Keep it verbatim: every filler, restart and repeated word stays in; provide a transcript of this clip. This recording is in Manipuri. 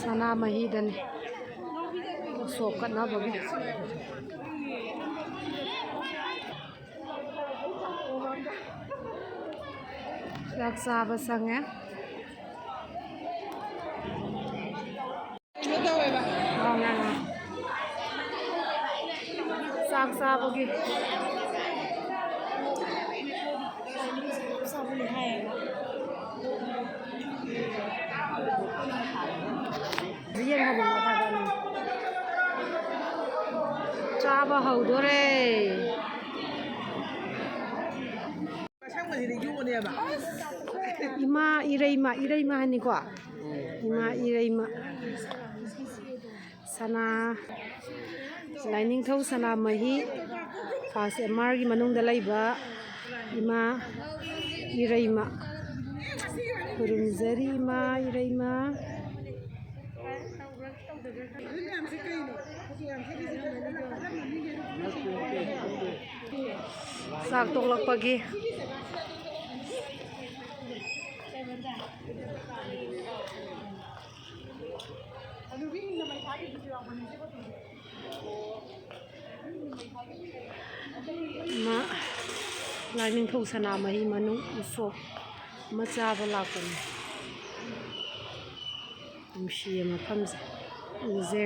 ꯁꯅꯥꯃꯍꯤꯗꯅꯤ ꯎꯁꯣꯞ ꯀꯠꯅꯕꯒꯤ꯫ ꯆꯥꯛ ꯆꯥꯕ ꯆꯪꯉꯦ꯫ ꯆꯥꯛ ꯆꯥꯕꯒꯤ꯫ ꯆꯥꯕ ꯍꯧꯗꯣꯔꯦ꯫ ꯑꯁꯪꯕꯁꯤꯗꯤ ꯌꯣꯛꯑꯅꯦꯕ꯫ ꯏꯃꯥ ꯏꯔꯩꯃ, ꯏꯔꯩꯃ ꯍꯥꯏꯅꯤꯀꯣ꯫ ꯏꯃꯥ ꯏꯔꯩꯃ꯫ ꯁꯅꯥ, ꯂꯥꯏꯅꯤꯡꯊꯧ ꯁꯅꯥꯃꯍꯤ ꯐꯥꯁ ꯑꯦꯝ ꯑꯥꯔꯒꯤ ꯃꯅꯨꯡꯗ ꯂꯩꯕ ꯏꯃꯥ ꯏꯔꯩꯃ꯫ ꯈꯨꯔꯨꯝꯖꯔꯤ ꯏꯃꯥ ꯏꯔꯩꯃ꯫ ꯆꯥꯛ ꯇꯣꯛꯂꯛꯄꯒꯤ꯫ ꯏꯃꯥ ꯂꯥꯏꯅꯤꯡꯊꯧ ꯁꯅꯥꯃꯍꯤ ꯃꯅꯨꯡ ꯎꯁꯣꯞ ꯑꯃ ꯆꯥꯕ ꯂꯥꯛꯄꯅꯤ꯫ ꯅꯨꯡꯁꯤꯌꯦ ꯃꯐꯝꯁꯦ꯫ ꯎꯁꯦ꯫